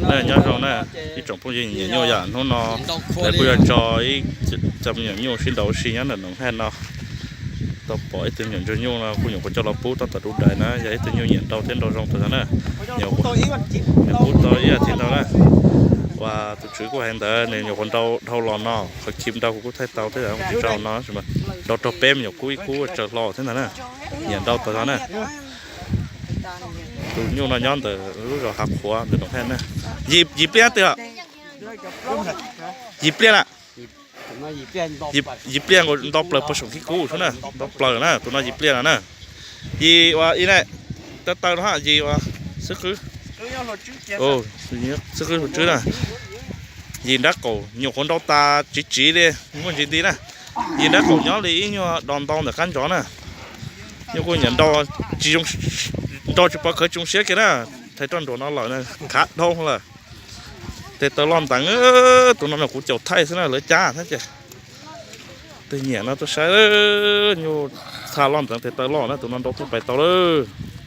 Na nyob zoo na, ib tsoom phooj ywg nyiam nyuj yom, hnub no lawv kuj yuav tso ib co me nyuam nyuj sib ntaus ua si nyob ntawm noov haj no. Tau pom ib tug me nyuam ntsuag nyuj no kuv nyuam qhuav coj los pub tab tom dub dais na, yog ib tug nyuj nyiam nrau thiab nrau zoo tas zog na. Nyuam qhuav pub tau ib as thiv ntau na. Uas tus tswv kuj hais ntawd nws nyuam qhuav nrau dhau los no, qhov khi nrau kuv kuj thaij tau thiab, tsis tau no, nrau raug peb me nyuam kub, ib kub tsaws hlo thiab ntag na. Nyiam nrau tas zog na. Tus nyuj no nyob ntawm lub zos Hav Qhuav ntawm Noom Haj na. Yim pliaj twg os? Yim pliaj na. Yim pliaj nkaus, nto plaws puag saum khib kub xwb na, nto plaws na, tus no yim pliaj no na. Yim uas ib na, taw taw no haj yim uas xib qwb, xib qwb hluas tswb na. Yim nrab qaum nyuam qhuav nrau tas tsiv tsiv li, muaj ntsis nti na. Yim nrab qaum nyob li ib nyuag dos ntau ntawm qab ntsov na. Nyuj kuj nyiam nrau, tsis zoo, nrau tsis pov khawv tsis zoo siab kiag na. Thaiv roj nruam no lawm na, khav dhau lawm. Tes taw loj nteev, tus no mas kuv caum thaij xwb na, lawv cab thiab ces. Tus nyiam no tuaj saib, nyuj txha loj nteev tes taw loj na, tus no nrau tuaj pais tau lawm.